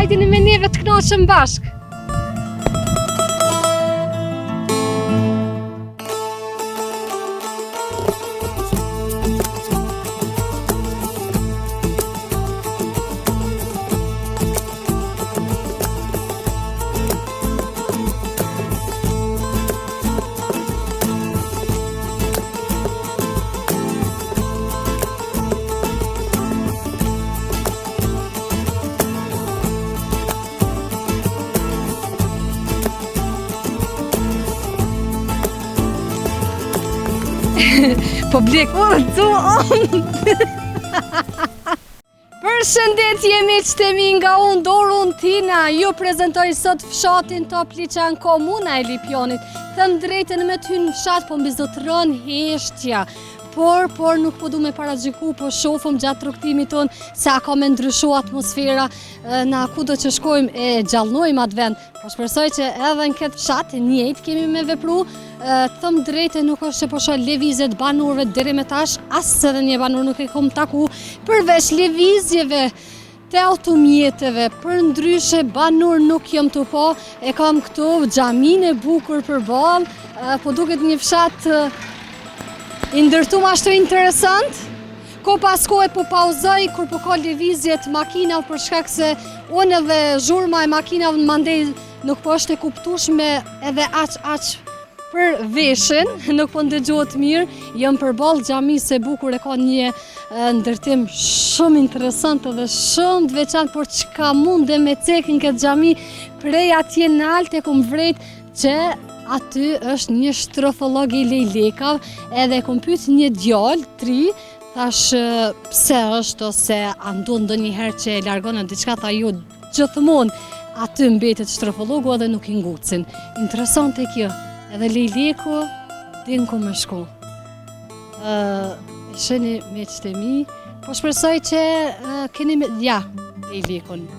Hajdeni me neve të knaqemi bashkë. Publik, u, Përshëndetje miqtë e mi nga unë Doruntina, ju prezentoj sot fshatin Topliqan komuna e Lipjanit. Them drejtën me të hy në fshat, po mbizotëron heshtja. Por, por nuk po du me paragjyku, po shofëm gjatë rrugëtimit tonë se a ka me ndryshu atmosfera na kudo që shkojmë e gjallnojmë atë vend. Po shpresoj që edhe në këtë fshat njëjtë kemi me vepru, të them drejtën nuk është që po shoh lëvizje të banorëve deri me tash, as edhe një banor nuk e kom taku, përveç lëvizjeve të automjeteve, përndryshe banor nuk jam tu pa, e kam këtu xhaminë e bukur përballë, po duket një fshat i ndërtum ashtu interesant, Kohë pas kohe po pauzoj kur po ka lëvizje të makinave për shkak se unë edhe zhurma e makinave mandej nuk po është e kuptueshme edhe aq aq për veshin, nuk po ndëgjohet mirë, jam përballë xhamisë së bukur e ka një ndërtim shumë interesant edhe shumë të veçantë, por çka mundem me cek në këtë xhami, prej atje nalt e kom vrejt që aty është një shtrofollog i lejlekave, edhe e kom pyet një djalë, t'ri, thash pse është ose a ndodh ndonjëherë që e largon në diçka, tha jo gjithmonë aty mbetet shtrofollogu edhe nuk i ngucin. Interesante kjo, edhe lejleku din ku me shku. Uh, shihni miqtë e mi, po shpresoj që uh, keni me... Ja, lejlekun.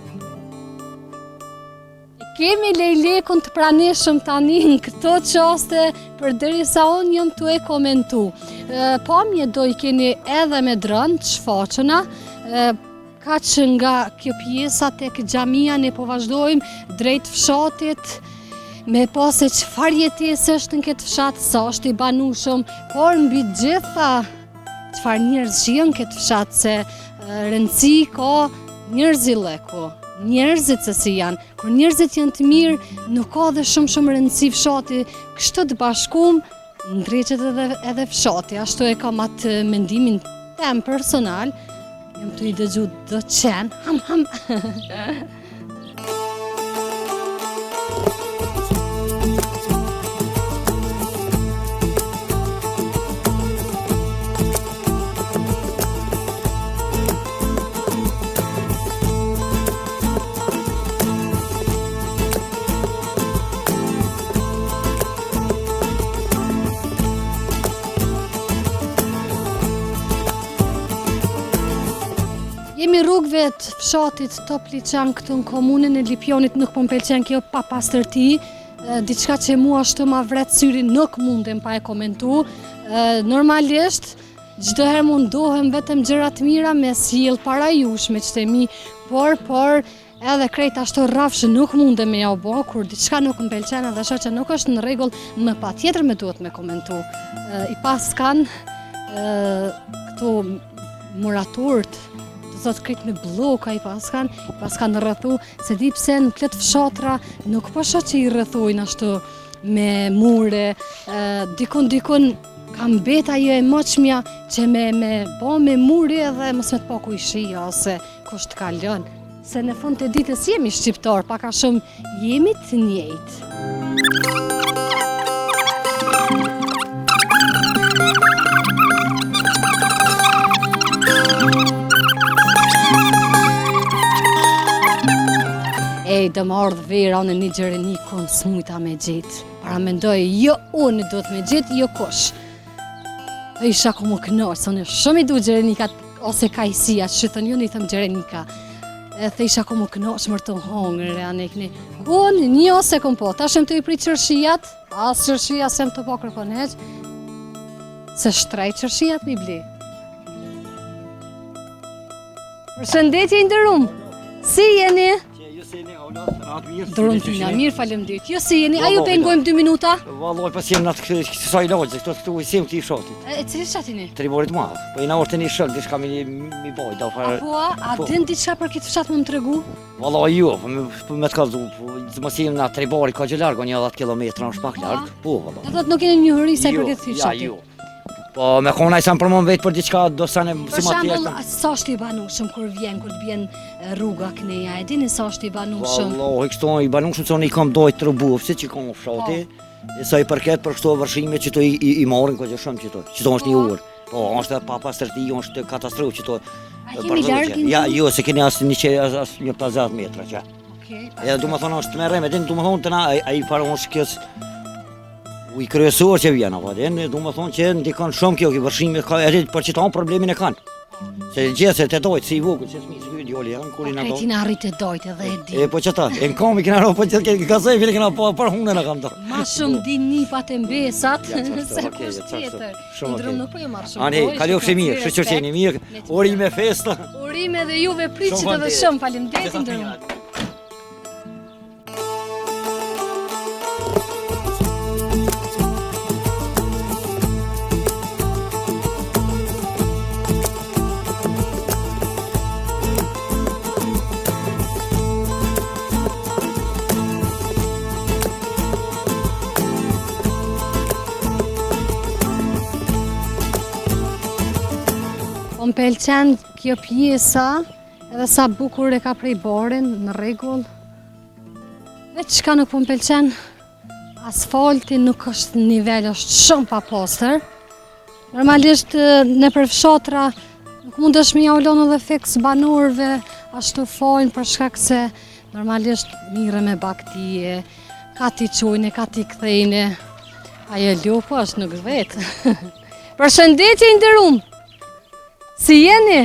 Kemi lejlekun të pranishëm tani në këto çaste përderisa unë jam tu e komentu. Pamje do i keni edhe me dron të shfaquna, kaq nga kjo pjesa tek xhamia ne po vazhdojmë drejt fshatit me pa se çfarë jetese është në këtë fshat, sa është i banushëm, por mbi gjitha Çfarë njerëz që janë këtë fshat se rëndësi ka njerëzillëku, njerëzit se si janë. Kur njerëzit janë të mirë, nuk ka dhe shumë shumë rëndësi fshati, kështu të bashkum, ndreqet edhe, edhe fshati, ashtu e kam atë mendimin tem personal, jam tu i dëgju do qen, ham ham. Jemi rrugëve të fshatit Topliqan këtu në komunën e Lipjanit nuk po më pëlqen kjo papastërti, diçka që mua ashtu ma vret syrin nuk mundem pa e komentu. Normalisht çdo herë mundohem vetëm gjëra të mira me sjell para jush miqtë e mi, por por edhe krejt ashtu rrafsh nuk mundem me jau bo, kur diçka nuk më pëlqen edhe shoh që nuk është në rregull, më patjetër më duhet me komentu. I paskan këtu muratorët, do thotë krejt me blloka i paskan, i paskan rrethu, s'e di pse në plot fshatra nuk po shoh që i rrethojnë ashtu me mure, dikun dikun ka mbet ajo e moçmja që me, me bo me muri edhe mos me të pa kojshia ose kush të kalon. Se në fund të ditës jemi shqiptar, pak a shumë jemi të njëjtë. Ej, do më ardhë vera unë një gjerenikun s'mujta me gjetë. Paramendoj, jo unë duhet me gjetë, jo kush. Dhe isha ku më kënaqë, se unë shumë i du gjerenikat, ose kajsia, që thënë ju, unë i them gjerenika. Edhe isha ku më kënaqë, mër të hongër, e anë e këni. Unë një ose kom po, tash jem tu i prit qërshijat, as qërshija s'jam tu pa kërkon heq, se shtrejt qërshijat mi bli. Përshëndetje i nderum, si jeni? Doruntina, mirë faleminderit. Jo si jeni, a ju pengojmë 2 minuta? Vallaj, po s'jem në atë kësaj lagje, këto këtu i sim këtij fshatit. E cili fshat jeni? Triborit madh. Po jena ardh te një shok, diçka me mi bajt, do fare. Po, a po. din diçka për këtë fshat me më tregu? Vallaj jo, po me po me të kallzu, po mos jem në Tribori, ka që larg, një 10 kilometra, është pak larg. Po, vallaj. Do thotë nuk keni njohuri sa i jo, përket këtij fshati. Ja, jo. Po, me konë ai sa më përmon vetë për diçka, do sa në si ma tjerë. Për sa është i banushëm kur vjen, kur të bjen rruga këneja, e dini sa është i banushëm? Vallah, kështu i banushëm, se unë i kam dojtë të rëbu, pse që kam fshati, po. e sa i përket për kështu vërshime që to i, i, i marrin kogja shumë që to, që to është një po. urë. Po, është pa pastërti, është katastrofë që to. A kemi larg? Ja, jo, s'e keni as një që as, as një 50 metra që. Okej. Okay, do të thonë është më rremë, do të thonë të na ai ai fare është kjo Uji kryesor që vjen, apo din, do të thonë që ndikon shumë kjo, kjo vërshimi ka edhe për qëta problemin e kanë. Se gjithë se të dojtë, si i vogël, si fëmijë, si ky djali janë kur i na do. Ti na rrit e dojtë edhe e di. E po qëta, e në komi kena ro po gjithë ke gazoj vjen kena po për hunën e kam do. Ma shumë di nipat e mbesat se kush tjetër. Shumë okay. nuk po ju marr shumë. Ani, kalofshi mirë, shyqyr që jeni mirë. Urime festa. Urime edhe juve pritshit edhe shumë faleminderit nderum. Po më pëlqen kjo pjesa Edhe sa bukur e ka prej barin në rregull. Veç çka nuk po më pëlqen, asfalti nuk është në nivel, është shumë papastër. Normalisht nëpër fshatra nuk mundesh me jau lon edhe fiks banorëve ashtu fajin për shkak se normalisht mirren me bagëti, ka t'i çojnë, ka t'i kthejnë. Ajo lopa është nuk vetë. Përshëndetje i nderum. Si jeni?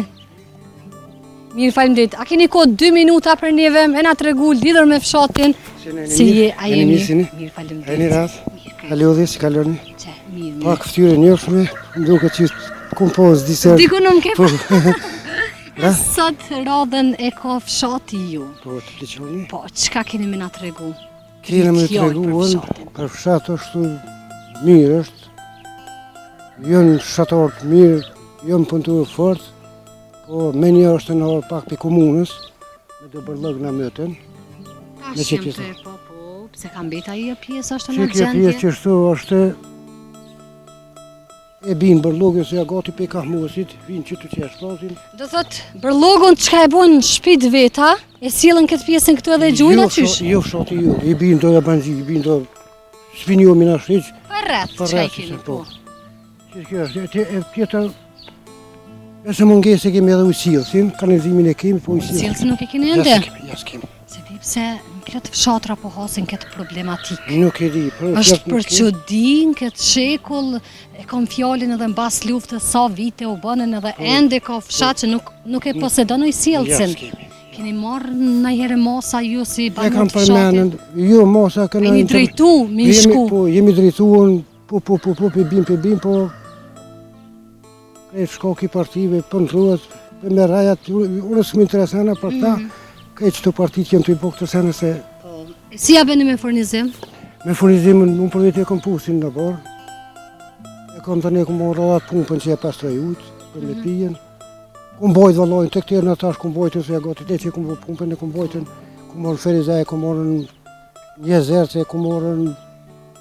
Mirë, faleminderit. A keni kohë 2 minuta për neve me na tregu lidhur me fshatin? Si je, a jeni? Mirë, faleminderit. Jeni rast? Mirë, si kaloni? Qe, mirë, mirë. Pak fytyrë e njohshme, më duket që kum pas disa. Diku nuk ke. Po. Sot radhën e ka fshati ju. Po, Topliqani. Po, çka keni me na tregu? Kena me tregu për fshat është mirë është. Janë fshatarë të mirë, janë punëtorë fort, po me një është në orë pak për komunës, me do bërllog në mëtën. Me që pjesë. Po, po, pse ka mbet ajo pjesë është në gjendje? Që kjo pjesë që shtu është e bin bërllogën se ja gati pe kahmosit, vinë që të që e shplasin. Do thot, bërllogun çka e bojnë në shpi t'veta, e sjellin këtë pjesën këtu edhe e gjujnë jo, aty? Jo, fshati jo, i bin do jabanxhi, i bin do s'vin jo mina shiq. Për rreth, çka i keni, po. Që kjo është, e, e tjetër, e se mungesë e kemi edhe ujësjellësin, kanalizimin e kemi, po ujësjellësin. Ujësjellësin nuk e keni ende? Ja, s'kemi, ja, s'kemi. S'e di pse në këtë fshatra po hasin këtë problematikë. Nuk e di, për është për çudi në këtë shekull, e kam fjalën edhe mbas luftës sa vite u bënën edhe po, ende ka fshat që nuk nuk e posedon ujësjellësin. Ja, Keni marrë ndonjëherë masa ju si banorë të fshatit? Jo, masa kena... Jeni drejtu, me i shku? Po, jemi drejtu, po, po, po, po, po, bim, po, bim, po, Krejt shkak i partive, po ndrrohet, po me rajat, unë s'më intereson për ta, mm. krejt qëto partitë janë tu i bo këto sene se... Po, si ja bëni me furnizim? Me furnizim, unë për vete e kom pusin në oborr, e kom të ne kom marrë edhe atë pumpën që e pastroj ujtë, për me mhm. pijen, Kum bojt vëllojnë, të këtërë në tash kum bojtën, se ja gati të që kum bo pumpën, e kum bojtën, kum marrë Ferizaj, kum marrë në Jezerce, kum marrë në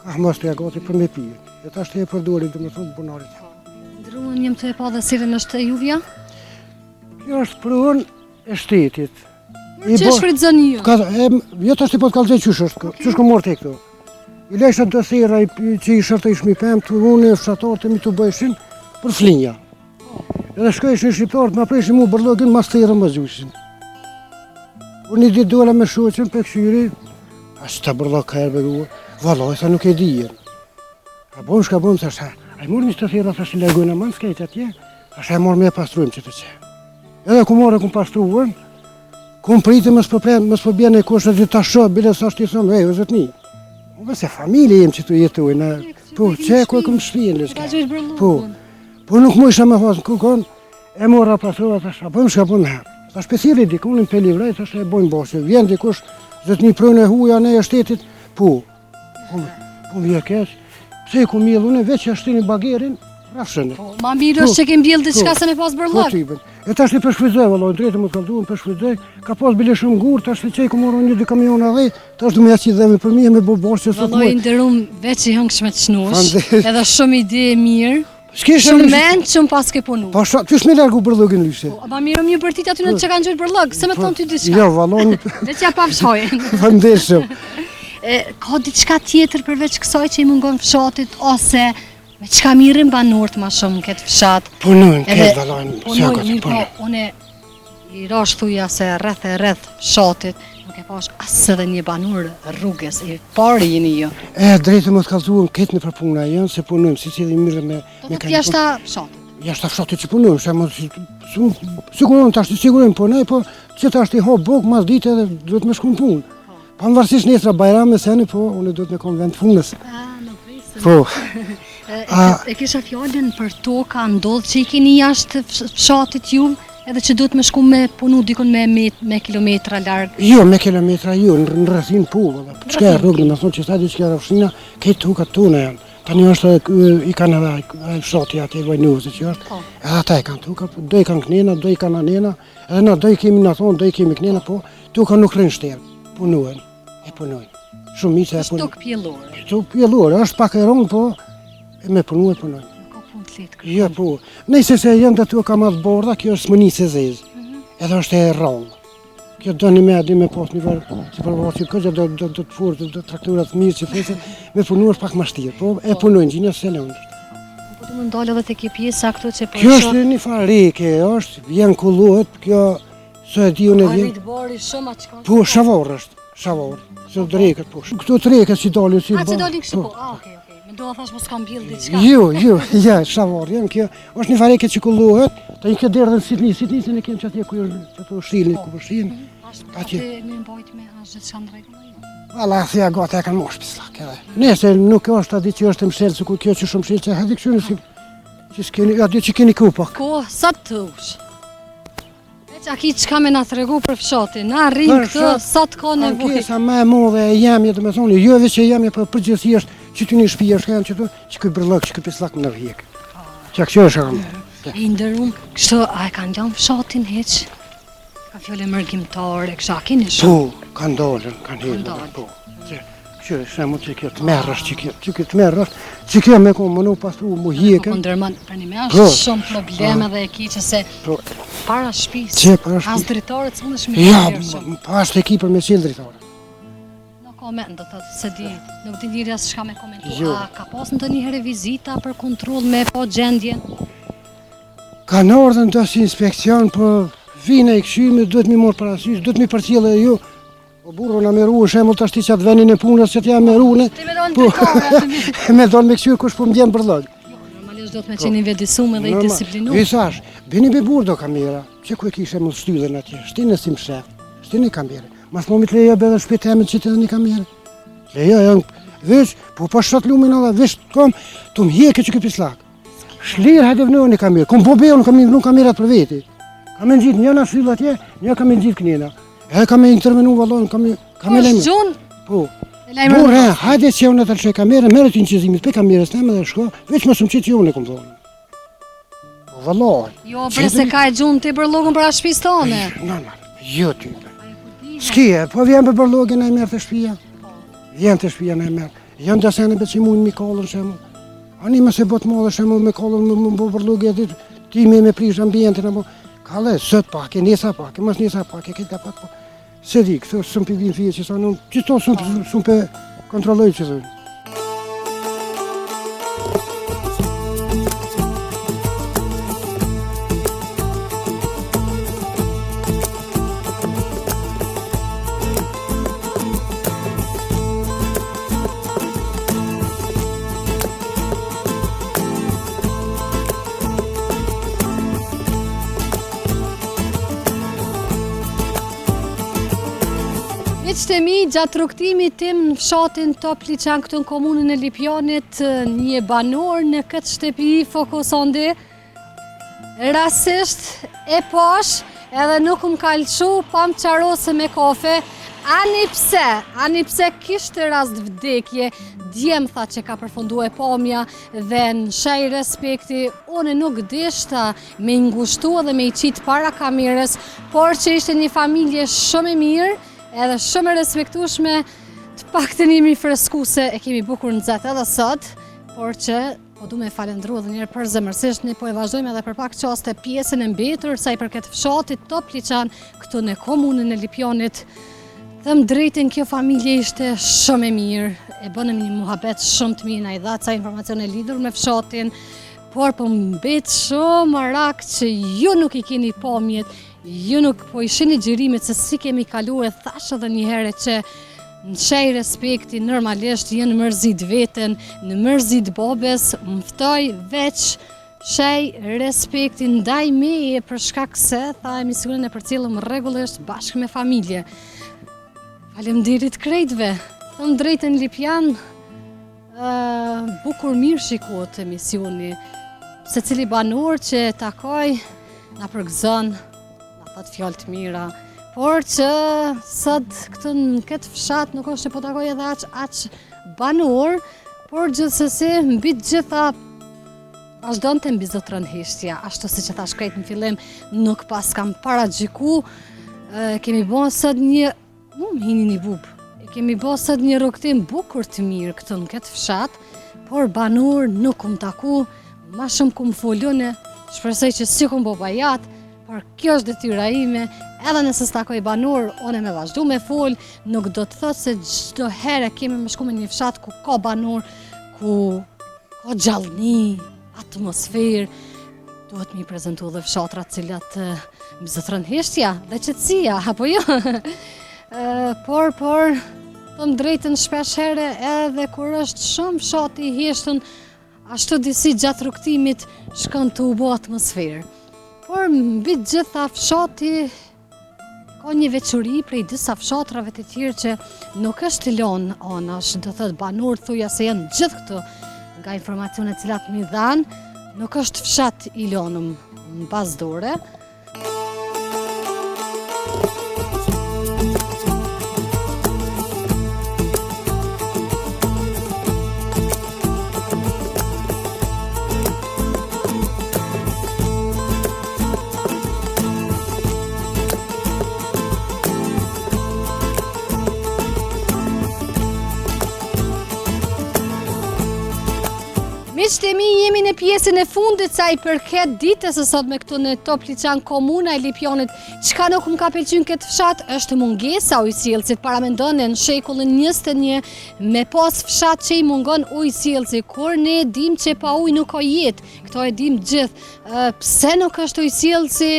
Kahmos të ja gati për me pije. E tash të e përdorim, dhe me thonë, bunarit. Ndruan jem të e pa dhe sirën është e juvja? Kjo është pronë e shtetit. Që e shfrytëzoni ju? Ka, e, jo tash ti po të kallzoj qysh është, okay. qysh kom marrë te këto. I lejsha do thera që i shërtojshmi pemë, të unë e fshatarët e mi të bëjshin për flinja. Edhe shkojshin shqiptarët, ma preshin mu bërllogën, mas therën më gjushin. Unë një ditë dola me shoqen pe kqyri, a që ta bërllog ka erë begua, vallaj, sa nuk e dijen. A bon shka bon, thashë, a i morë një të thera, thashë, largojnë aman s'kejt atje, thashë, a i morë me e pastrujmë që të që. Edhe ku morë e kum pastruën, kum pritë mos po prem, mos po bjen e kush e ta shoh, bile sa është i thëmë, ej, o zotni. Unë se familje jem që tu jetojnë, po, që e ku e kum shpinë, lëshka. Po, Po nuk mujsha me hasë në kërkon, e mora pastrova, thash, a bëjmë shka bëjmë herë. Thash pe thirri dikunin pe livroj, thash e bojmë bahçe. Vjen dikush, zotni pronë e huja ne e shtetit, po. Po, po më vjen keq. Pse e ku mjell unë veç e shtini bagerin, rrafshën. Po, ma mirë është po, që ke mbjell diçka po, se me pas bërllok. Po, e tash po shfrytëzoj valla, drejtë më kallzu, po shfrytëzoj. Ka pas bile shumë gur, tash që i ku morën një dy kamiona dhe tash du me ja qit dhe për mi me bo bahçe sot. Valla i nderum veç i hëngshme të shnosh. Edhe shumë ide e mirë. Shumë mend që më pas ke punu. Po sha, qysh me largu bërllogën lyshe? Po, ma mirë më një bërtit aty në që kanë gjujtë bërllog, se me po, thonë ty diçka. Jo, vallon. Veç ja pa fshojnë. Faleminderit shumë. E, ka diçka tjetër përveç kësaj që i mungon fshatit, ose me çka mirren banorët ma shumë në këtë fshat? Punojnë, këtë vallon, punojnë, mirë, po, une I rash thuja se rreth e rreth fshatit, nuk e pash as edhe një banor rrugës, i pari jeni ju. E, drejtë më të kallzu, këtë nëpër puna janë, se punojmë, secili mirret me... Do të jashta fshatit? Jashta fshatit që punojmë, se më, siguron, tash të sigurojmë punoj, po që tash t'i ha bukë, mas dite edhe duhet me shku në punë. Po. Pavarësisht nesra bajram e seni, po, unë duhet me konë vend punës. A, nuk presën. Po. E, e kisha fjalën për toka, ndodh që i keni jashtë fshatit ju, Edhe që duhet me shku me punu dikun me, me, me kilometra larg? Jo, me kilometra jo, në, në rrethin po, valla. Çka e rrugë, me thonë që sa di çka rrafshina, këto tokat tona janë. Tani është edhe, i kanë edhe ai fshati aty Vojnovës që është. Po. Edhe ata i kanë toka, po, do i kanë knena, do i kanë anena, edhe na do i kemi na thonë, do i kemi knena, po toka nuk rrin shterë, punohen, e punojnë. Shumica e punojnë. Është tokë pjellore. Tokë pjellore, është pak e rëndë, po e me punu e punojnë. Nuk ka punë të lehtë kërkon. Jo, po. Nëse se janë dhe toka ma të bardha, kjo është smonicë e zezë. Mm -hmm. Edhe është e rrallë. Kjo do një me adi me pas një farë, si për që kjo do, do, do të fortë, do traktorat të mirë që these, me punu është pak ma shtirë, po e po. punojnë gjinja se lëndë. Po të më ndalë edhe te kjo pjesa këtu që po Kjo është një farë reke, është, vjen kullohet, kjo Së e di unë e vjen. A rrit shumë atë çka? Po shavar është, shavar. Se drekët po. Këto drekët si dalin si. A që dalin kështu po? Ah, okay, okay. Mendova thash mos kam mbjell diçka. Jo, jo, ja, shavar janë kjo. Është një farë që kullohet, tani kjo derdhen sitni, sitni se ne kemi çatje ku janë çato shilin ku po shin. Mhm. Atje me mbajt me asgjë çka në rregull. Jo. Valla, thja gati e kanë mosh pislak edhe. Nëse nuk është aty që është mshel, sikur kjo që shumë mshel, që hajde kështu si që s'keni, aty që keni ku pak. Ko, sa të thush. Veç a ki çka me na tregu për fshatin, na rrim këtu, sa të ka nevojë. Ankesa më e madhe e jemja, do me thonë, jo veç e jemja, për përgjithësi është që ty një shtëpi është kanë që tu, që ky bërllok, që ky pislak më nërhjek. Që kjo është kam. I nderum, kështu, a e kanë lanë fshatin hiç? Ka fjale mërgimtare, kështu, a keni shumë? Po, kanë dalën, kanë hedhur, po. Qyre, shembull që kjo tmerr është, që kjo, që kjo tmerr është, që kjo me konë më nuk pastru, më hjekë. Po, ndërman, për një me është po. shumë problem edhe e keqe se po. para shpisë, që para shpisë. As dritaret s'mundesh me ja, shumë. Pa është e ki për me qelë dritaret. Nuk ka me, do të se di, nuk di njeri as çka me komentu. Jo. A ka pas ndonjëherë vizita për kontroll me pa gjendjen? Kanë ardhën të si inspekcion, po vine i këshyme, duhet mi morë parasysh, duhet mi përcjellë e ju, Po burrë, na me ru, shembull tash ti qatë venin e punës që t'ja me ru, ne. Ti me donë po, të Me donë me këqyrë kush po më bjen bërllog. Jo, normalisht do të me po. qenë i vetëdijshëm edhe i disiplinu. I thash, bini be burrë do kamera, që ku e kishe më shtyllën atje, shtine si më shef, shtine kamera. Mas më mi të lejo be dhe shpi teme që të edhe një kamera. Lejo, jo, veç, po po shot lumin edhe, veç kom, të më hjeke që ky pislak. Shlirë hajde vënë një kamerë, kom po be, unë kam i vënu kamerat për veti. Kam e ngjitë njëna shtyllë atje, një kam e ngjitë knena. E kam e intervenu vallon, kam e kam e lajmë. Gjun? Po. Burrë, hajde që unë të lëshoj kamerën, merre ti inçizimit pe kamerës teme dhe shko, veç mos më qit që unë e kom thonë. Po vallon. Jo, bre se ka e gjun ti bërllokun para shtëpisë tonë. Normal. Jo ty. S'ki, po vjen për bërllogën e merr te shtëpia. Po. Vjen te shtëpia e merr. Janë do sene që mujnë mi kallën shembull. Ani më se botë madhe shembull me kallën me më bo bërllogë edhe ti me me prish ambientin apo kalle sot pak e nesa pak e mos nesa pak e këtë ka pak po. Se di, këto s'm pi vin fije që sa unë, qito s'm s'm pe kontrolloj që thonë. Miqtë e mi, gjatë rrugëtimit tim në fshatin Topliqan këtu në komunën e Lipjanit, një banor në këtë shtëpi fokusondi, Rastisht e pash. Edhe nuk më ka lëshu pa më qarosë me kafe, ani pse, ani pse kishte rast vdekje, dje më tha që ka përfundu e pamja dhe në shej respekti, unë nuk deshta me i ngushtu edhe me i qitë para kamerës, por që ishte një familje shumë e mirë, edhe shumë e respektushme, të paktën jemi fresku se e kemi bukur nxehtë edhe sot, por që Po du me falendru edhe njëherë përzemërsisht, ne po e vazhdojmë edhe për pak çaste pjesën e mbetur sa i përket fshatit Topliqan këtu në komunën e Lipjanit. Them drejtën kjo familje ishte shumë e mirë, e bënëm një muhabet shumë të mirë, na i dha ca informacione lidhur me fshatin, por po mbet shumë marak që ju nuk i keni pamjet, Ju nuk po i shini xhirimet se si kemi kalu e thash edhe një herë që në shej respekti normalisht jo në mërzit veten, në mërzit babës, më ftoj veç shej respekti ndaj meje për shkak se tha emisionin e përcjellëm rregullisht bashkë me familje. Faleminderit krejtve. Them drejtën Lipjan, Bukur mirë shikohet emisioni. Secili banor që takoj, na përgëzon, na thot fjalë të mira. Por që sot këtu në këtë fshat nuk është që po takoj edhe aq aq banor, por gjithsesi mbi të gjitha vazhdon të mbizotëron heshtja, ashtu siç e thash krejt në fillim, nuk paskam paragjyku, kemi bo sot një Mu më hini një bubë. E kemi bo sot një rrugëtim bukur të mirë këtu në këtë fshat, por banor nuk kum taku, ma shumë kum fol une, shpresoj që s'ju kum bo bajat, por kjo është detyra ime, edhe nëse s'takoj banor, une me vazhdu me fol, nuk do të thotë se çdo herë kemi me shku me një fshat ku ka banor, ku ka gjallni, atmosferë, duhet me i prezentu dhe fshatrat cilat mbizotëron heshtja dhe qetësia, apo jo? por, por, them drejtën shpesh here edhe kur është shumë fshati i heshtun, ashtu disi gjatë rrugëtimit shkon tu u bo atmosferë. Por, mbi të gjitha fshati Ka një veçori prej disa fshatrave të tjerë që nuk është lonë anash, do thotë banorë thuja se janë gjithë këtu nga informacionet cilat m'i dhanë, nuk është fshat i lonëm mbas dore, Miqtë e mi jemi në pjesën e fundit sa i përket ditës së sotme këtu në Topliqan komuna e Lipjanit. Çka nuk më ka pëlqy në këtë fshat është mungesa e ujësjellësit. Paramendoni në shekullin 21 me pas fshat që i mungon ujësjellësi, kur ne dim që pa ujë nuk ka jetë. Këto e dim gjithë. Pse nuk është ujësjellësi,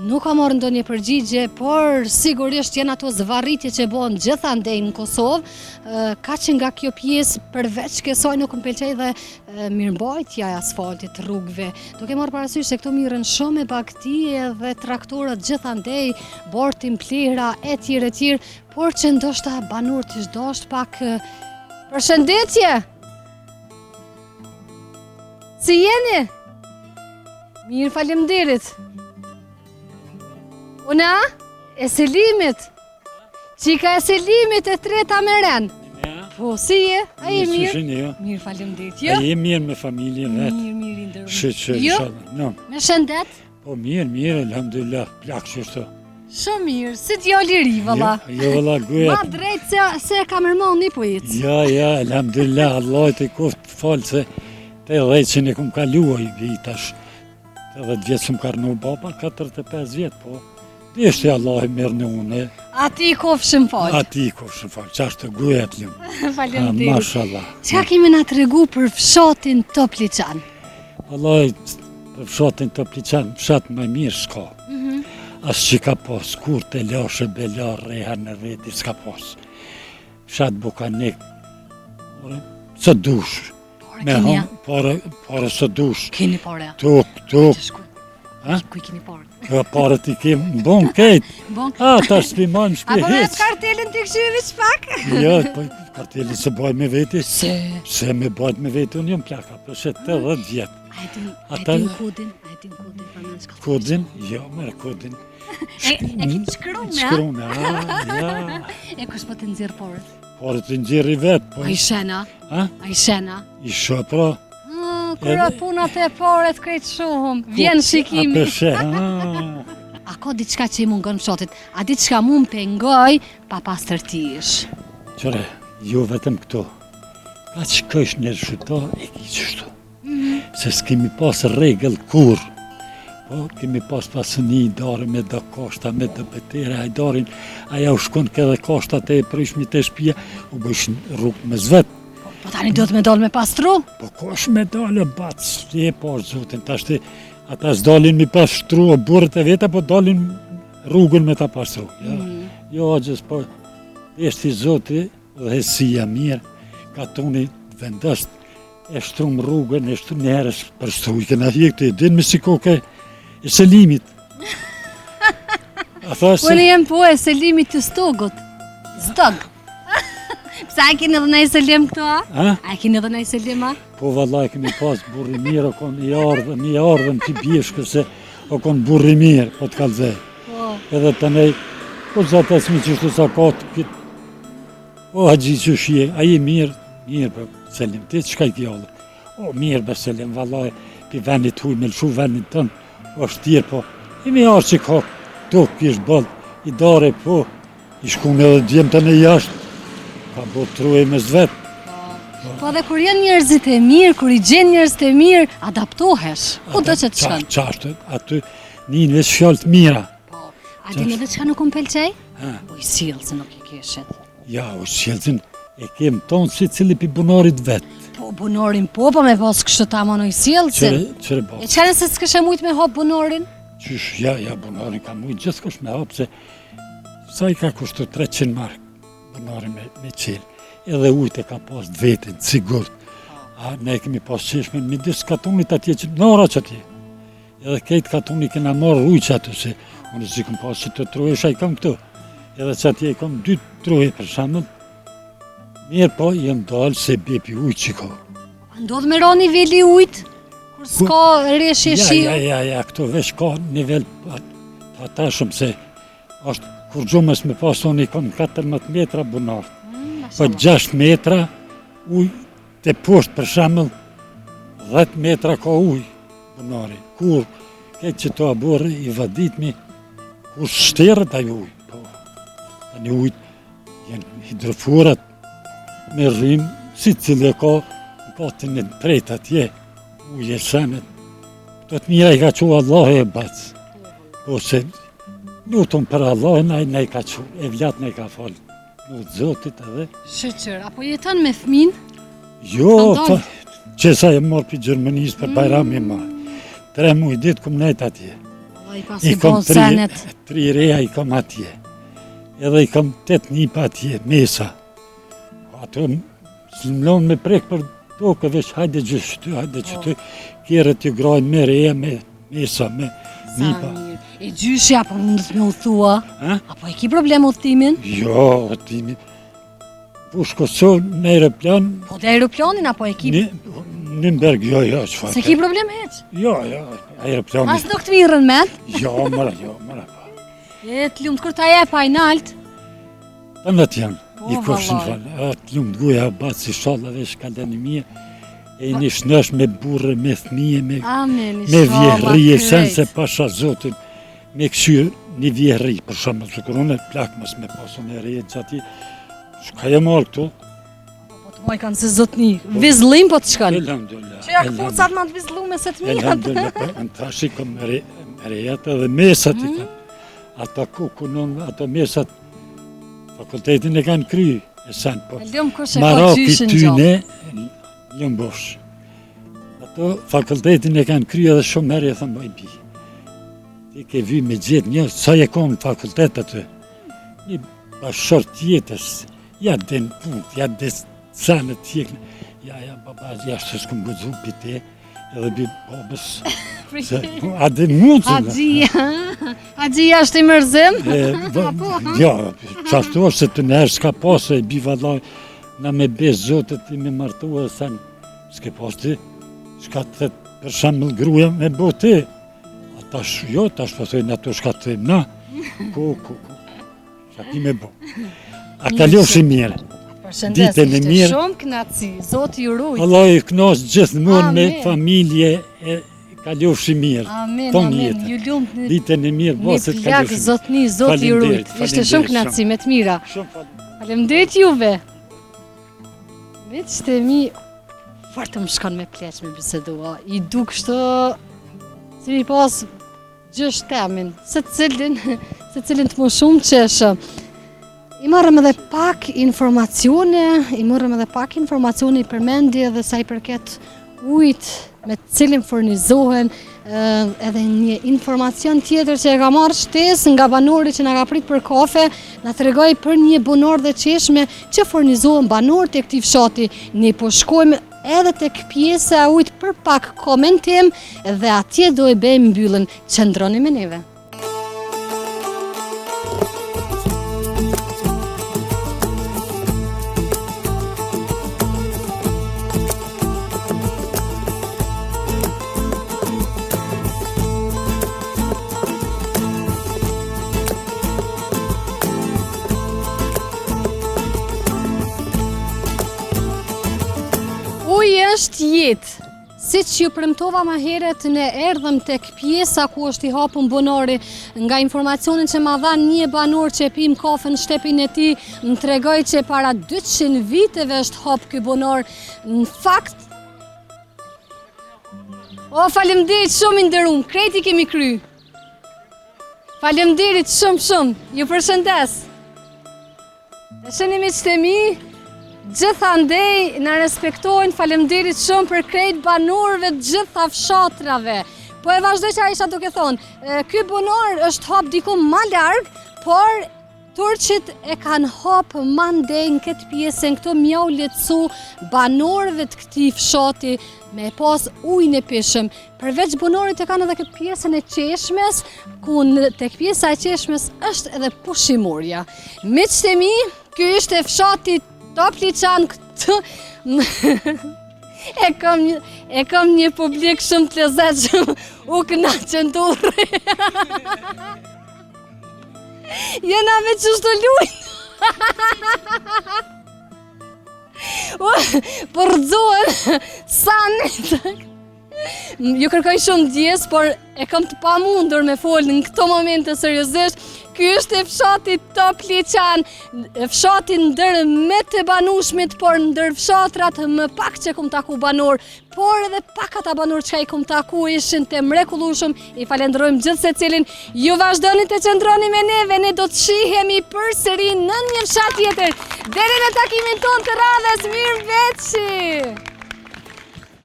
nuk kam marrë ndonjë përgjigje, por sigurisht janë ato zvarritje që bëhen gjithandej në Kosovë, ka që nga kjo pjesë përveç kësaj nuk më pëlqej dhe mirëmbajtja e asfaltit rrugëve. Duke marrë parasysh se këto mirren shumë me bagëti edhe traktorët gjithandej, bartin plehra e tjerë e tjerë, por që ndoshta banorët ish dashtë pak përshëndetje! Si jeni? Mirë, faleminderit. Una, e Selimit. Çika e Selimit e treta me ren. Po, si je? A je mirë? Mirë, jo. Mirë, faleminderit. Jo? A je mirë me familje vetë? Mirë, mirë, i nderuar. Shyqyr, Jo? No. Me shëndet? Po, mirë, mirë, elhamdulillah, plak që është. Shumë mirë, si djalë i ri, vëlla. Jo, jo vëlla, guja. Ma drejt se, se kamermani po ecë. Jo, jo, elhamdulillah, Allahu të koftë falë se tetëdhjetëshin e kum kalu i bi tash. 80 vjetë që më ka rrnu baba, 45 vjetë, po. Deshti Allahi me rrnu une. Atij i kofshim falë. Atij i kofshim falë, qashtu guja të lumë. Faleminderit. Mashallah. Çka ke me na tregu për fshatin Topliqan? Vallahi, për fshatin Topliqan, fshat më mirë s'ka. Mm -hmm. As që ka pas, kur telashe, bela, reha në rreti, s'ka pas. Fshat bukanik, ore, së dush. Pare keni ja? Pare, pare së dush. Keni pare? Tuk, tuk. Ha? Ku i keni pare? Ka pare t'i kem, në bon kejt. Bon. A, tash s'pi maj në shpi A po me hiç. kartelën të këshyri veç pak? Jo, po kartelën s'e baj me veti. Se? Se me bajt me veti, unë jam plaka, po se 80 vjetë. A e din, a e din kodin? A e din kodin përmendsh ka Kodin? Jo, merr kodin. E, e ki shkrume, a? Shkrume, a, ja. E kush po të nxjerr paret? Paret i nxjerri vetë. Po. A i sheh, a? A? A i sheh, a? I shoh, pra. Mm, kur e puna te paret krejt shohum, vjen shikimi. A pe sheh, a. A ka diçka që i mungon fshatit? A diçka mu më pengoj papastërtish? Qyre, jo vetëm këto. Ka që kësh në shqyta e ki qështu. Mm Se s'kemi pas rregull kurrë. Po, kemi pas pasuni dare me do kashta, me do betere, hajdarin, aja u shkon ke dhe kashtat e prishmi te shpia, u bëjshin rrugë mes vetë. Po, po tani duhet me dalë me pastru? Po kush me dalë, bac, e po zotin, tashti, ata s'dalin mi pastru o burrët e veta, po dalin rrugën me ta pastru. Ja, mm. Jo, gjës, po, deshti zoti, Udhëheqësia mirë, katuni vendost, e shtrum rrugën, e shtrum një herë për shtru, kena hjek të din me si koke e Selimit. A tha se... Po në jem po e Selimit të Stogut. Stog. Pse a keni edhe naj Selim këtu, a? A? A keni edhe naj Selim, a? Po valla e kemi pas burri mirë, o kon i ardhëm, i ardhëm ti bjeshkë se o kon burri mirë, po të kallzej. Po. Edhe të nej, po zatë esmi që shtu sa ka të këtë O Haxhi qysh je, a je mirë, mirë be Selim, ti çka i kjallë? O mirë be Selim, vallaj, pi vendit huj, me lëshu vendin tënd, o shtirë, po, i mi arë që ka, tokë ish boll, i dare, po, i shkun edhe djemë të në jashtë, ka bo truje mes vetë. Po dhe kur janë njerëzit e mirë, kur i gjen njerëzit e mirë, adaptohesh, ku do që të shkon? Qashtu, aty, një në veç fjalë të mira. Po, a din edhe çka nuk më pëlqej? Ujësjellësin nuk e kishit. Ja, ujësjellësin e kem tonë secili pi bunarit vetë. Po, bunarin po, po me pas kështu tamon ujësjellësin. Qyre, qyre po. E çka nëse s'kishe mujtë me hap bunarin? Qysh, ja, ja, bunarin ka mujtë gjithkush me hap, se sa i ka kushtu 300 mark bunarin me, me qelë. Edhe ujtë e ka pas të vetin, sigurt. A, ne kemi pas çeshmen midis katunit atje, që, në ora që atje. Edhe krejt katuni kena marrë ujë që aty, se unë s'i kom pas që të trojesha i kam këtu. Edhe që atje i kam dy troje për shembull. Mirë po, jem dalë se bje pi ujë që ka. A ndodh me ra niveli i ujit? Kur s'ka reshje shiu? Ja, ja, ja, ja, këtu veç ka nivel pa shumë se është kur gjumës me pas unë i kam 14 metra bunar. Mm, po 6 metra ujë Te poshtë për shembull 10 metra ka ujë bunari. Kur këtë që të aborë i vaditmi, kur shterët ai ujë, po, tani ujë janë hidroforat me rrymë, secili e ka në katin e tretë atje, ujë e senet, këto të mira i ka çu Allahu e bacë, po se lutëm për Allahin, ai na i ka çu, evlat na i ka falë. Në zotit edhe. Shyqyr, apo jeton me fëmin? Jo, po, që sa e marrë prej Gjermanisë për Bajram i marrë. Tre muj ditë kum nejt atje. I pas i kom tri, tri reja i kom atje. Edhe i kom tetë nipa atje, mesa. Ato s'më lonë me prek për tokë, veç hajde qështu, hajde qëtu, kjerët të grajnë me reja, me mesa, me nipa. E gjyshi, apo mundet me udhëtua? Apo e ki problem udhëtimin? Jo, udhëtimin. Po shko në aeroplan. Po dhe aeroplanin, apo e ki? Nürnberg, jo, jo, çfarë. S'e ki problem hiç? Jo, jo, aeroplanin. As nuk të mirren mend? Jo, mëra, jo, mëra. Po. E, të lumtë, kur ta jep ai nalt? Të janë, po, i kofshin falë, e të lumtë goja, bacë, ishalla veç kaloni mirë, e një shnosh me burrë, me fëmije, me, Amin, me vjehrri, e sen se pasha zotin, me këqyrë një vjehrri, për shembull, sikur unë plak mos me pasun e reje që ati, shka e marrë këtu? Po të moj kanë se zotni, po, vizllim po të shkon. Elhamdulillah. Që ja këpucat ma të vizllume se të mijat. Elhamdulillah, po, në tash i kom rejat edhe mesat i mm. kam. Ata ku kunon, ato mesat, fakultetin e kanë kry, e sen, po. Lum kush e ka gjyshin gjallë. Lum bosh. Ato fakultetin e kanë kry edhe shumë herë e thëmë, moj bi. Ti ke vy me gjithë një, sa e konë fakultet aty. Një bashkëshort jetës, ja din punë, ja din senet tjeknë. Ja, ja, baba, ja, shtë s'kum guxu pi te, edhe bi babës. Se, po, a din mund të Haxhia, Haxhia është i mërzim? Jo, qashtu është se të nërë s'ka pasë, e bi vallaj, na me besë zotit i me martu e sen, s'ke pas ti, shka të thët. Për shembull gruja me bo ti, a tash jo, tash po thojnë ato shka të thojmë na, ku, ku, ku, shka ti me bo. A kalofshi mirë. Përshëndes, Ditën e ishte mirë. shumë knaqsi, Zoti ju rujt. Allahu ju knaqt gjithmonë me Amin. familje e kalofshi mirë. Amin, Ton amin, jetën. ju lumt një, Ditën e mirë, një boset plak kalofshi mirë. zotni, Zoti ju rujt. Faleminderit, Ishte shumë faleminderit knaqsi, me të mira. Shumë faleminderit. Faleminderit juve. Miqtë e mi, fort më shkon me pleq me bisedua. I du kështu, si mi pas gjysh temin, secilin, secilin të moshum qeshë. I morëm edhe pak informacione, i morëm edhe pak informacione, i përmendi edhe sa i përket ujit me të cilin furnizohen, edhe një informacion tjetër që e ka marrë shtesë nga banori që na ka prit për kafe, na tregoi për një bunar dhe çeshme që furnizohen banorët e këtij fshati. Ne po shkojmë edhe tek pjesa e ujit për pak komentim dhe atje do e bëjmë mbylljen. Qëndroni me neve. Uji është jetë. Siç ju premtova ma herët, ne erdhëm tek pjesa ku është i hapun bunari. Nga informacionin që ma dha një banor që e pim kafe në shtëpinë e tij, më tregoi që para 200 viteve është hap ky bunar. Në fakt, O, faleminderit shumë i nderum, krejt i kemi kry. Faleminderit shumë shumë, ju përshëndes. E shihni miqtë e mi, gjithandej na respektojnë, faleminderit shumë për krejt banorëve të gjitha fshatrave. Po e vazhdoj çka isha duke thonë, ky bunar është hap diku ma larg, por turqit e kanë hap mandej në këtë pjesën këtu me jau lehtësu banorëve të këtij fshati me pas ujin e pishëm. Përveç bunarit e kanë edhe këtë pjesën e çeshmes, ku në tek pjesa e çeshmes është edhe pushimorja. Miqtë e mi, ky ishte fshati Topliqan këtu. e kam një, e kam një publik shumë të lezetshëm, u kënaqën turri. Jena me qështu lujnë. Po rrëzohen sa në Ju kërkoj shumë ndjesë, por e kam të pamundur me folë në këto momente seriozisht. Ky është fshati Topliqan, fshati ndër më të banushmit, por ndër fshatrat më pak që kum taku banor, por edhe pak ata banor që i kum taku ishin të mrekullueshëm. I falenderojmë gjithsecilin. Ju vazhdoni të qëndroni me neve, ne do të shihemi përsëri në një fshat tjetër. Deri në takimin tonë të radhës, mirë.